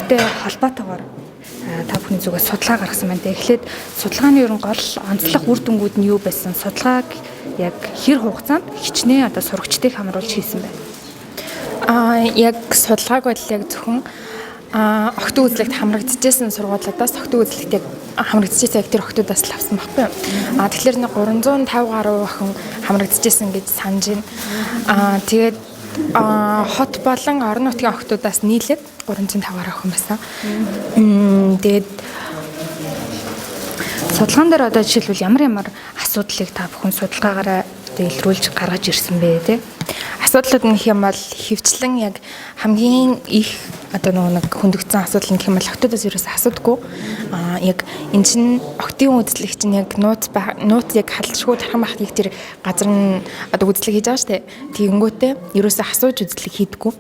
үзлэгтэй холбоотойгоор та бүхний зүгээс судалгаа гаргасан байна. Тэгэхээр судалгааны ер нь гол онцлог үр дүнгууд нь юу байсан? Судалгааг яг хэр хугацаанд хичнээн одоо сурагчдыг хамруулж хийсэн бэ? Яг судалгааг бол яг зөвхөн охтын үзлэгт хамрагдчихсэн сургуулиудаас охтын үзлэгт яг хамрагдчихсэн яг тэр охтуудаас л авсан байхгүй юу. Тэгэхээр нэг 350 гаруй охин хамрагдчихсэн гэж санаж байна. Тэгээд хот болон орон нутгийн охтуудаас нийлээд 350 гаруй охин байсан. Тэгээд судалгаан дээр одоо жишээлбэл ямар ямар асуудлыг та бүхэн судалгаагаараа илрүүлж гаргаж ирсэн бэ те? Асуудлууд нь гэх юм бол хөвчлэн яг хамгийн их одоо нөгөө нэг хөндөгдсөн асуудал нь гэх юм бол охтуудаас ерөөсөө асуудаггүй. Яг эн чинь охтын үзлэг чинь яг нууц нууц яг халдшгүй тархан бахтыг тэр газар нь одоо үзлэг хийж байгаа шүү дээ. Тэгэнгүүтээ ерөөсөө асууж үзлэг хийдэггүй.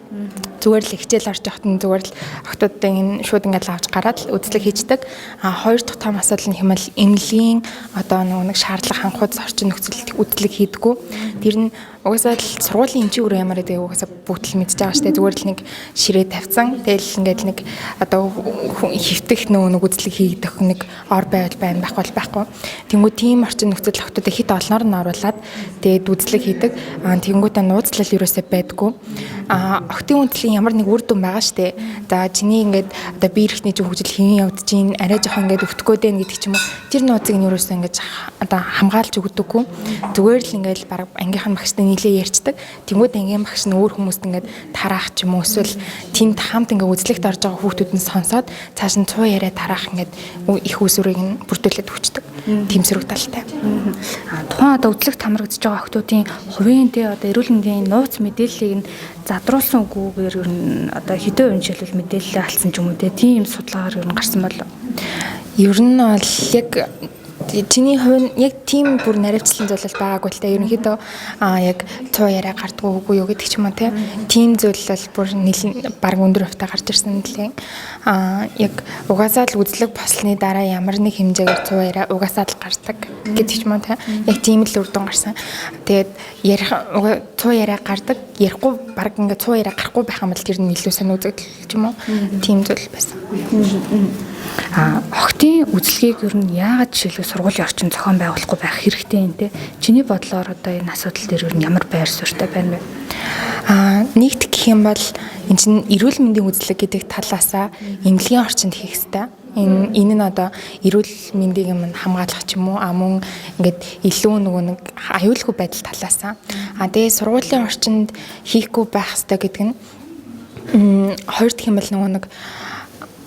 Зүгээр л хичээл орж явахад нь зүгээр л охтуудын энэ шууд ингээд авч гараад л үзлэг хийждэг. Хоёр дахь том асуудал нь хэмээл эмнэлгийн одоо нөгөө нэг шаардлага хангахуйц орчин нөхцөлд үзлэг хийдэггүй. Тэр нь угаасаа л сургуулийн эмчийн өрөө ямар гэдэг угаасаа бүгд л мэдж байгаа шүү дээ. Зүгээр л нэг ширээ тавьсан. Тэгэл ингээд нэг одоо хэвтэх нөгөө нэг үзлэг хийгдэх нэг ор байвал байна, байхгүй бол байхгүй. Тэнгүү тийм орчин нөхцөл охтуудыг хит олноор нь оруулаад тэгээд үзлэг хийдэг. Тэнгүүтээ нууцлал ерөөсөө байдгүй. Охтын үндэслэлийн ямар нэг үр дүн байгаа шүү дээ. За чиний ингээд одоо бие эрхтний чинь хөгжил хэвэн явдаж чинь арай жоохон ингээд өвтгөө дээ гэдэг ч юм уу. Тэр нууцыг нь ерөөсөө ингээд одоо хамгаалж өгдөггүй. Зүгээр л ингээд баг ангийнх нь багштай нийлээ ярьцдаг. Тэнгүүд ангийн багш нь өөр хүмүүст ингээд тараах ч юм уу эсвэл тэнд хамт ингээд үзлэгт орж байгаа хүүхдүүд нь сонсоод цааш нь цуу яриа тараах ингээд их усүрийг нь бүрдүүлээд өгчдөг. Тийм сөрөг талтай. Тухайн одоо үзлэгт хамрагдаж байгаа охтуудын хувийн тэ одоо эрүүл мэндийн нууц мэдээллийг нь задруулсан үгүйгээр ер нь одоо хэдэн хувь жишээлбэл мэдээлэлээ алдсан ч юм уу тийм судалгаагаар ер нь гарсан болов. Ер нь бол яг чиний хувь нь яг тийм бүр наривчлан зүйл бол байгаагүй л та. Ерөнхийдөө яг цуу яриа гардггүй үгүй юу гэдэг ч юм уу тийм зүйл бол бүр нэлэн баг өндөр хувьтай гарч ирсэн нэлээ. Яг угаасаа л үзлэг бослны дараа ямар нэг хэмжээгээр цуу яриа угаасаа л гардаг гэдэг ч юм уу яг тийм л үр дүн гарсан. Тэгээд ярих цуу яриа гардаг, ярихгүй баг ингээ цуу яриа гарахгүй байх юм бол тэр нь илүү сайн үзэгдэл ч юм уу тийм зүйл байсан. Охтын үзлэгийг ер нь яагаад жишээлбэл сургуулийн орчин зохион байгуулахгүй байх хэрэгтэй юм те? Чиний бодлоор одоо энэ асуудал дээр ер нь ямар байр суурьтай байна вэ? Нэгт гэх юм бол энэ чинь эрүүл мэндийн үзлэг гэдэг талаасаа эмнэлгийн орчинд хийх хэрэгтэй. Энэ нь одоо эрүүл мэндийг юм хамгаалах ч юм уу мөн ингээд илүү нөгөө нэг аюулгүй байдал талаасаа. Тэгээ сургуулийн орчинд хийхгүй байх хэрэгтэй гэдэг нь хоёр дахь юм бол нөгөө нэг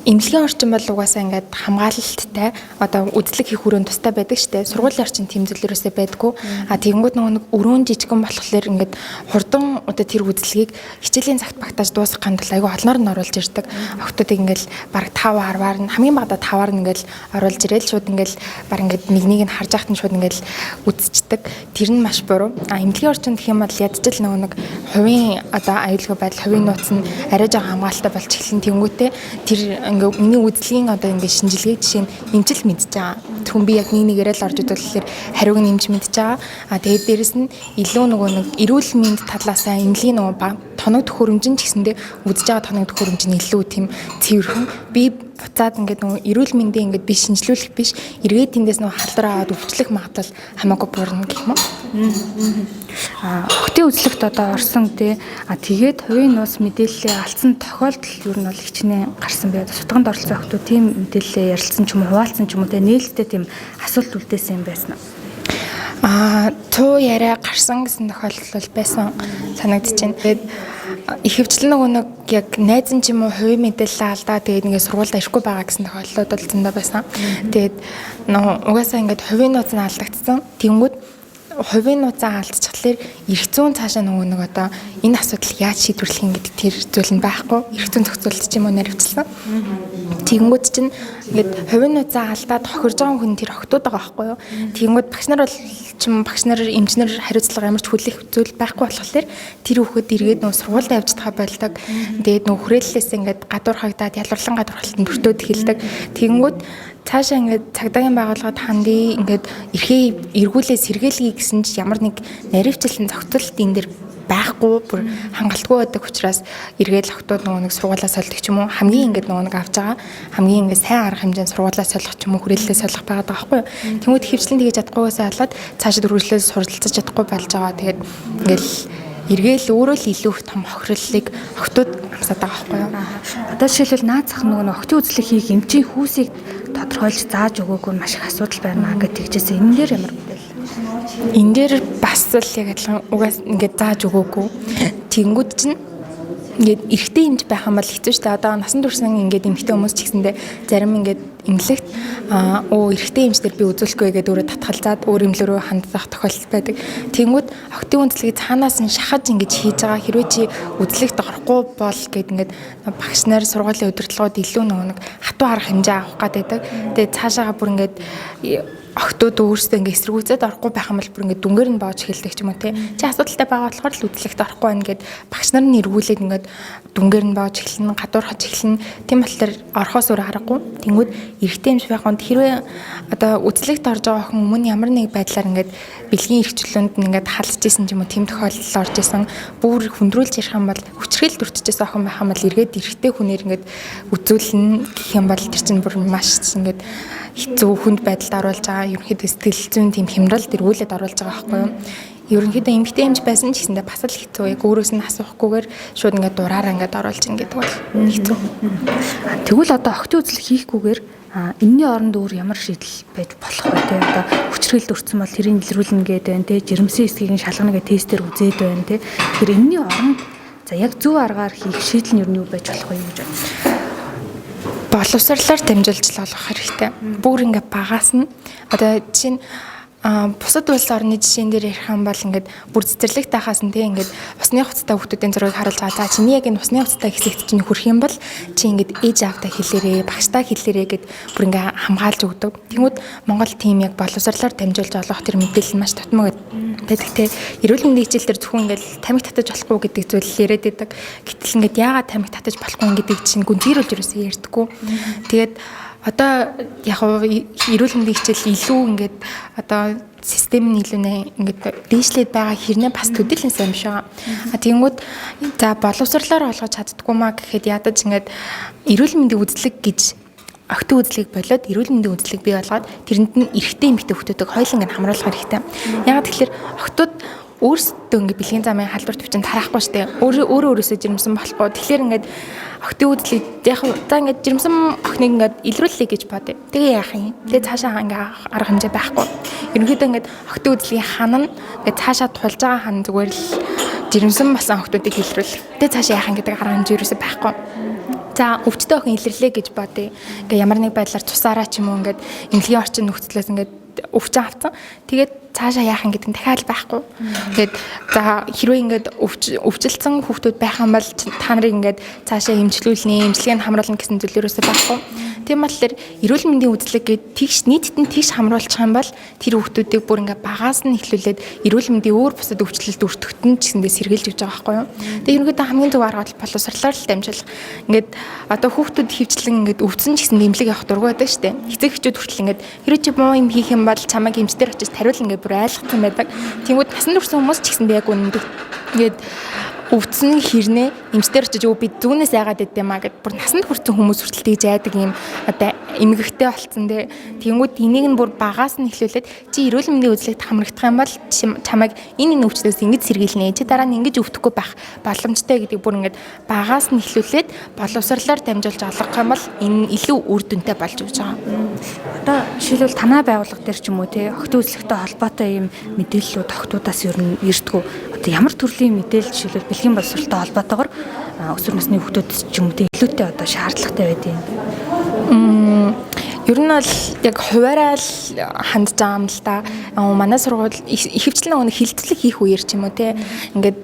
эмнэлгийн орчин бол угаасаа ингээд хамгаалалттай одоо үзлэг хийх өрөөнд тустай байдаг штэ. Сургуулийн орчин тийм зүйл ерөөсөө байдгүй. Тэгэнгүүт нөгөө нэг өрөөн жижигэн болохоор ингээд хурдан одоо тэр үзлэгийг хичээлийн цагт багтааж дуусгах тулд айгүй олноор нь оруулж ирдэг. Охтуудыг ингээд баг 5 10-аар нь хамгийн багадаа 5-аар нь ингээд оруулж ирээл шууд ингээд баг ингээд нэг нэг нь харж байхад нь шууд ингээд үзчихдэг. Тэр нь маш буруу. Эмнэлгийн орчинд гэх юм бол ядчил нөгөө нэг хувийн одоо аюулгүй байдал, хувийн нууц нь арай жоохон хамгаалалттай болж эхэлнэ. Тэнгүүтээ тэр ингээ миний үзлэгийн одоо ингээ шинжилгээ жишээ нь эмчил мэдж байгаа. Тэгвэл би яг нэг нэгээрээ л орж үзүүлэхээр хариуг нь эмч мэдж байгаа. Тэгээд дээрэс нь илүү нөгөө нэг эрүүл мэнд талаасаа эмнэлгийн нөгөө тоног төхөөрөмж нь ч гэсэндээ үзэж байгаа тоног төхөөрөмж нь илүү тийм цэвэрхэн. Би буцаад ингээд нөгөө эрүүл мэндийн ингээд би шинжилүүлэх биш, эргээд тэндээс нөгөө халдвар аваад өвчлөх магадлал хамаагүй буурна гэх юм уу. Охтын үзлэгт одоо орсон тий. Тэгээд хувийн нууц мэдээллээ алдсан тохиолдол ер нь бол хичнээн гарсан бай. Судалгаанд оролцсон охтууд тийм мэдээллээ ярилцсан ч юм уу, хуваалцсан ч юм уу тий нээлттэй тийм асуулт үлдээсэн юм байсан уу? Цуу яриа гарсан гэсэн тохиолдол бол байсан санагдаж байна. Тэгээд ихэвчлэн нөгөө нэг яг найз нь ч юм уу хувийн мэдээлэл алдаа тэгээд ингээд сургуульд ирэхгүй байгаа гэсэн тохиолдлууд бол зөндөө байсан. Тэгээд нөгөө угаасаа ингээд хувийн нууц нь алдагдсан. Тэнгүүд хувийн нууцаа алдчихлаар эрх зүйн цаашаа нөгөө нэг одоо энэ асуудал яаж шийдвэрлэх юм гэдэг тэр зүйл нь байхгүй. Эрх зүйн зохицуулалт ч юм уу наривчлсан. Тэгэнгүүт чинь ингээд хувийн нууцаа алдаад хохирж байгаа хүн тэр охтууд байгаа байхгүй юу. Тэгэнгүүт багш нар бол чим багш нар эмч нар хариуцлага ямар ч хүлээх зүйл байхгүй болохоор тэр хүүхэд эргээд нөгөө сургуульд явж байгаа болдог. Тэгээд нөгөө хүрээллээс ингээд гадуур хагдаад ялварлан гадуурхалтанд өртөөд эхэлдэг. Тэгэнгүүт цаашаа ингээд цагдаагийн байгууллагад хандъя ингээд эрхээ эргүүлээ сэргийлгий гэсэн чи ямар нэг наривчлан зохицолт энэ дэр байхгүй, бүр хангалтгүй байдаг учраас эргээл охтууд нөгөө нэг сургуулаа солидог ч юм уу, хамгийн ингээд нөгөө нэг авч байгаа хамгийн ингээд сайн арга хэмжээнд сургуулаа солих ч юм уу, хүрээлэлээ солих байгаад байгаа байхгүй юу. Тэнгүүд хөвчлэн тэгэж чадахгүйгээсээ болоод цаашид үргэлжлээд суралцаж чадахгүй болж байгаа. Тэгээд ингээл эргээл өөрөө л илүү их том хохирлыг охтууд амсаад байгаа байхгүй юу. Одоо жишээлбэл наад зах нөгөө охтын үзлэг хийх эмчийн хүүсийг тодорхойлж зааж өгөөгүй маш их асуудал байна гэж тэгжээсэн. Энэ дээр ямар мэдээлэл? Энэ дээр бас л яг адилхан угаас ингээд зааж өгөөгүй. Тэнгүүд чинь ингээд эрэгтэй эмч байх юм бол хэцүү шүү дээ. Одоо насан турш ингээд эмэгтэй хүмүүс ч гэсэндээ зарим ингээд эмнэлэгт өө эрэгтэй эмч дээр би үзүүлэхгүй гэдээ өөрөө татгалзаад өөр эмнэлэг рүү хандах тохиолдол байдаг. Тэнгүүд охтын үндэслэгийг цаанаас нь шахаж ингэж хийж байгаа. Хэрвээ чи үзлэгт орохгүй бол гэд ингээд багш нар, сургуулийн удирдлагууд илүү нөгөө нэг хатуу арга хэмжээ авах гээд байдаг. Тэгээд цаашаага бүр ингээд охтууд өөрсдөө ингээ эсэргүүцээд орохгүй байх юм бол бүр ингээ дүнгээр нь боож эхэлдэг ч юм уу те. Чи асуудалтай байгаа болохоор л үзлэгт орохгүй байна гэд багш нар нь эргүүлээд ингээд дүнгээр нь боож эхэлнэ, гадуурхаж эхэлнэ. Тийм болохоор орохоос өөр аргагүй. Тэнгүүд эрэгтэй эмч байх хүнд хэрвээ одоо үзлэгт орж байгаа охин өмнө ямар нэг байдлаар ингээд бэлгийн эрхчлөөнд нь ингээд халдж исэн ч юм уу, тийм тохиолдол орж исэн, бүр хүндрүүлж ярих юм бол хүчрхийлэлд өртөжсэн охин байх юм бол эргээд эрэгтэй хүнээр ингээд үзүүлнэ гэх юм бол тэр чинь бүр маш ингээд хэцүү хүнд байдалд оруулж байгаа, ерөнхийдөө сэтгэл зүйн тийм хямралд эргүүлээд оруулж байгаа байхгүй юу. Ерөнхийдөө эмэгтэй эмч байсан ч гэсэндээ бас л хэцүү. Яг өөрөөс нь асуухгүйгээр шууд ингээд дураараа ингээд оруулж ин гэдэг бол хэцүү. Тэгвэл одоо охтын үзлэг хийхгүйгээр энэний оронд өөр ямар шийдэл байж болох вэ те? Одоо хүчрхийлэлд өртсөн бол тэрийг илрүүлнэ гэдэг байна те, жирэмсэн эсгийг нь шалгана гэх тестээр үзээд байна те. Тэгэхээр энэний оронд за яг зөв аргаар хийх шийдэл нь юу нь байж болох вэ гэж бодож байна? Боловсрлоор дамжуулж л олгох хэрэгтэй. Бүр ингээ багаас нь одоо жишээ нь бусад улс орны жишээн дээр ярих юм бол ингээд бүр цэцэрлэгт байхаас нь тий ингээд усны хувцастай хүмүүсийн зургийг харуулж байгаа. За чиний яг энэ усны хувцастай хэсэгт чинь хүрэх юм бол чи ингээд ээж аавдаа хэлээрээ, багшдаа хэлээрээ гэд бүр ингээ хамгаалж өгдөг. Тэнгүүд Монгол тийм яг боловсрлоор дамжуулж олгох тэр мэдээлэл нь маш тотмоо гэдэг тий. Эрүүл мэндийн хичээл дээр зөвхөн ингээд тамхи татаж болохгүй гэдэг зүйл яриад байдаг. Гэтэл ингээд яагаад тамхи татаж болохгүй гэдэг чинь гүнзгийрүүлж юусэн ярьдаггүй. Тэгээд одоо яг эрүүл мэндийн хичээл илүү ингээд одоо систем нь илүү ингээд дээшлээд байгаа хэрнээ бас төдийлөн сайн биш байгаа. Тэгэнгүүт за боловсрлоор олгож чаддггүй маа гэхэд ядаж ингээд эрүүл мэндийн үзлэг гэж охтын үзлэгийг болоод эрүүл мэндийн үзлэг бий болгоод тэрэнд нь эрэгтэй эмэгтэй хүмүүсийг хоёуланг нь хамруулах хэрэгтэй. Яагаад тэгэхээр охтууд өөрсдөө ингээд бэлгийн замын халдвар төвчин тараахгүй штэ. Өөрөө өөрөөсөө жирэмсэн болохгүй. Тэгэхээр ингээд охтын үзлэг яг за ингээд жирэмсэн охиныг ингээд илрүүллээ гэж бодъё. Тэгээ яах юм? Тэгээ цаашаа ингээд арга хэмжээ байхгүй. Ерөнхийдөө ингээд охтын үзлэгийн хан нь ингээд цаашаа тулж байгаа хан зүгээр л жирэмсэн болсон охтуудыг илрүүлэх. Тэгээ цаашаа яах юм гэдэг арга хэмжээ ерөөсөө байхгүй. За өвчтөе охин илэрлээ гэж бодъё. Ингээ ямар нэг байдлаар цусаараа ч юм уу ингээд эмнэлгийн орчин нөхцлөөс ингээд өвчин авцсан. Тэгээд цаашаа яах юм гэдэг нь дахиад байхгүй. Тэгээд за хэрвээ ингээд өвчлөлтсөн хүүхдүүд байх юм бол та нарыг ингээд цаашаа эмчлүүлнэ, эмчилгээнд хамруулна гэсэн зүйл ерөөсөө байхгүй. Тийм болохоор эрүүл мэндийн үзлэг гээд тэгш нийтэд нь тэгш хамруулчих юм бол тэр хүүхдүүдийг бүр ингээд багаас нь эхлүүлээд эрүүл мэндийн өөр бусад өвчлөлт өртөгт нь ч гэсэндээ сэргийлж өгч байгаа байхгүй юу. Тэгээд ерөнхийдөө хамгийн зөв арга бол боловсрлоор л дамжуулах. Ингээд одоо хүүхдүүд хөвчлэн ингээд өвдсөн ч гэсэн эмнэлэг явах дургүй байдаг шүү дээ. Эцэг эхчүүд хүртэл ингээд хэрвээ чи муу юм хийх юм бол чамайг эмчдэр очиж тариулна гэж бүр айлгцсан байдаг. Тэнгүүд насан турш хүмүүс ч гэсэндээ яг үнэндээ ингээд өвдсөн хэрнээ эмчдэр очиж өө би зүүнээс айгаад идэм аа гэд бүр насанд хүрсэн хүмүүс хүртэл тэгж айдаг юм одоо эмгэгтэй болцсон те. Тэнгүүд энийг нь бүр багаас нь эхлүүлээд чи эрүүл мэндийн үзлэгт хамрагдах юм бол чамайг энэ өвчлөөс ингэж сэргийлнэ. Чи дараа нь ингэж өвдөхгүй байх боломжтой гэдэг бүр ингээд багаас нь эхлүүлээд боловсрлоор дамжуулж олгох юм бол энэ илүү үр дүнтэй болж өгч байгаа. Одоо жишээлбэл танай байгууллага дээр ч юм уу те охтын үзлэгтэй холбоотой ийм мэдээллүүд охтуудаас ер нь ирдгүү. Одоо ямар төрлийн мэдээлэл жишээлбэл бэлгийн боловсролтой холбоотойгоор өсвөр насны хүүхдүүд ч юм уу те илүүтэй одоо шаардлагатай байдیں۔ Ер нь бол яг хуваараа л хандж байгаа юм л да. Манай сургууль ихэвчлэн нэг хилцлэг хийх үеэр ч юм уу те ингээд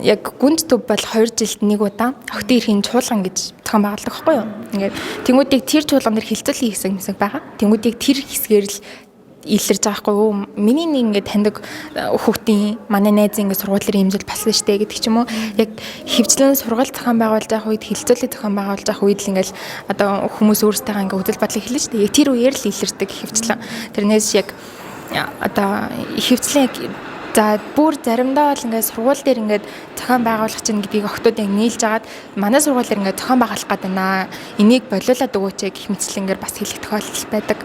яг гүнд төв бол 2 жилд нэг удаа охтын эрхийн чуулган гэж зохион байгуулдаг байхгүй юу. Ингээд тэнгүүдийг тэр чуулган дээр хилцүүлэх хэсэг хэсэг байгаа. Тэнгүүдийг тэр хэсгээр л илэрж байгаа байхгүй юу. Миний нэг ингээд таньдаг хүүхдийн манай найз ингээд сургуулиар имжил болсон штэ гэдэг ч юм уу. Яг хөвчлэн сургууль зохион байгуулж явах үед, хилцүүлэг зохион байгуулж явах үед л ингээд одоо хүмүүс өөрсдөө ингээд үзэл бодлыг хэлнэ штэ. Яг тэр үеэр л илэрдэг хөвчлэн. Тэрнээс яг одоо хөвчлэн яг За, бүр заримдаа бол ингээд сургууль дээр ингээд зохион байгуулах чинь гэдгийг охтууд яг нийлж агаад, манай сургууль дээр ингээд зохион байгуулах гээд байна. Энийг болиулаад өгөөч гэх мэтчлэнгээр бас хэлэх тохиолдол байдаг.